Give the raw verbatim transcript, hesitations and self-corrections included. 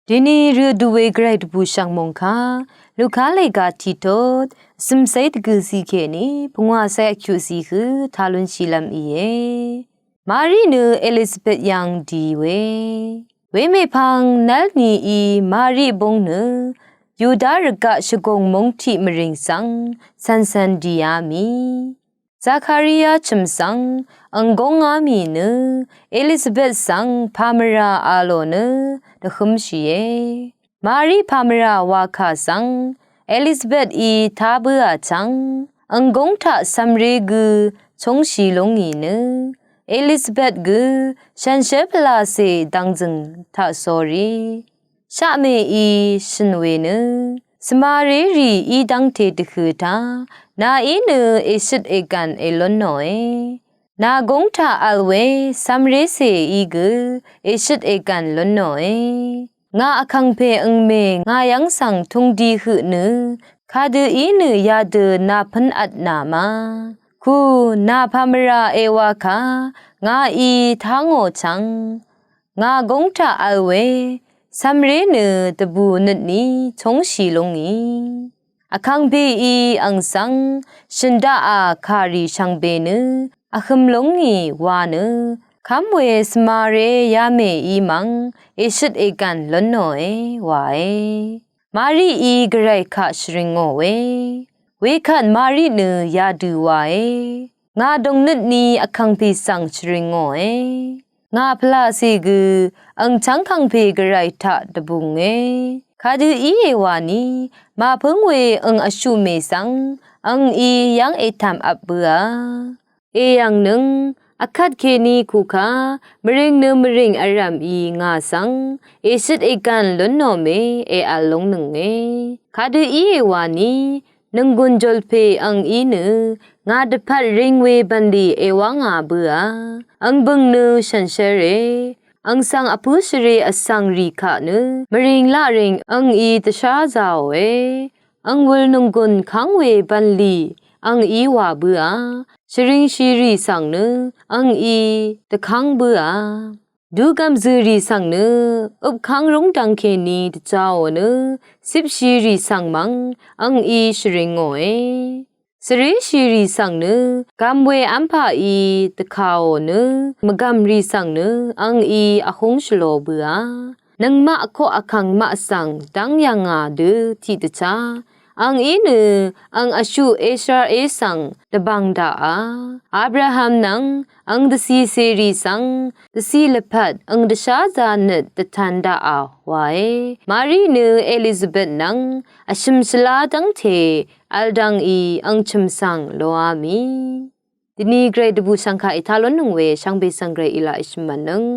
Dini rø duwe gvray dvbù shv̀ng mòngkà Luka lèga tiqtot vsø̀mcé dvgø̀ zí kèní pungwà cé vkyuq zí hø taq lúnshì lv́m íe. Mari nø Elizabeth yv́ng dì we. Wemèpvng nv́l nií Mari búng nø Yuda rvgaq shvgùng múng tiq mvrìng svng cv̀ncv̀n dìá mì. Zakaria chø̀m svng àng gúngá mì nø Elizabeth svng pàmvrà a lò nø dvhǿmshìe. Mari pàmvrà wakà svng Elizabeth í tá bǿà chvng àng gúng taq cv̀mré gø chúngshì lúngì nø Elizabeth gø shànshér pvlacè dv̀ngzø̀ng taq sórí shaqmèí shø̀n we nø svmaré rì í dv́ngte dvhø̀ taq nàí nø èshøt ègv̀n èlúnnòe. Nà gúng taq vl we cv̀mrécèí gø èshøt ègv̀n lúnnòe. Ngà vkàngpè àngmè ngà yv́ng svng tūngdi høq nø kadø í nø yadø nà pǿn vtnà ma. Ku nà pàmvrà èwakà ngàí tá ngò chvng ngà gúng taq vl we cv̀mré nø dvbù nøtní chúngshì lúngì. Vkàngpèí àng svng shø̀n daqà kàrì shvngbe nø vhø̄m lúngì wa nø kv́m we svmaré yamèí mv̀ng èshøt ègv̀n lúnnòe wae. Marií gvray kaq shvring ngò we. Wekvt Mari nø yadø wae. Ngà dòngnøtní vkàngpè svng shvring ngòe. Ngà pvlacè gø àng chv́ng kàngpè gvray taq dvbùnge. Kadø íe wani màpǿng we àng vshuqmè svng àngí yv́ng ètv̀m vp bǿà. Èyv̀ng nøng vkvt kèní kukà mvrìng nø mvrìng vrv̀mí ngà svng èshøt ègv̀n lúnnòme èvl lúngnønge. Kadø íe wani nònggùn jolpè àngí nø ngà dvpvt ring we bv̀nlì èwá ngà bǿà. Àng bø̀ng nø shànshérè àng svng vpǿ shvrē vsv̀ng rì kaq nø mvrìng laq ring àngí dvshá zāòe. Àng wūl nònggùn káng we bv̀nlì àngí wà bǿà. Shvringshì rì svng nø àngí dvkáng bǿà. Dugv̀m zø̀ rì svng nø øpkáng rúngdv̀ng kèní dvjāò nø cipshì rì svng mv̀ng àngí shvring ngòe. Svréshì rì svng nø gv̀m we v́mpaqí dvkàò nø mvgv̀m rì svng nø àngí vhúng shvlō bǿà. Nøngmaq vkoq vkàngmaq svng dv́ng yv̀ngà dø tiqdvchá àngí nø àng vshuq Israel svng dvbv̀ng daqà. Abraham nvng àng dvcìcèrì svng dvcì lvpat àng dvshá zā nøt dvtan daqà wae. Mari nø Elizabeth nvng vshø̀m shvlá dv́ngte vl dv̀ngí àng chø̀m svng loá mì. Dvni gvray dvbù shv̀ngkà ètá lúnnøng we shvngbe svng gvray í laq èshø̀m mvnøng.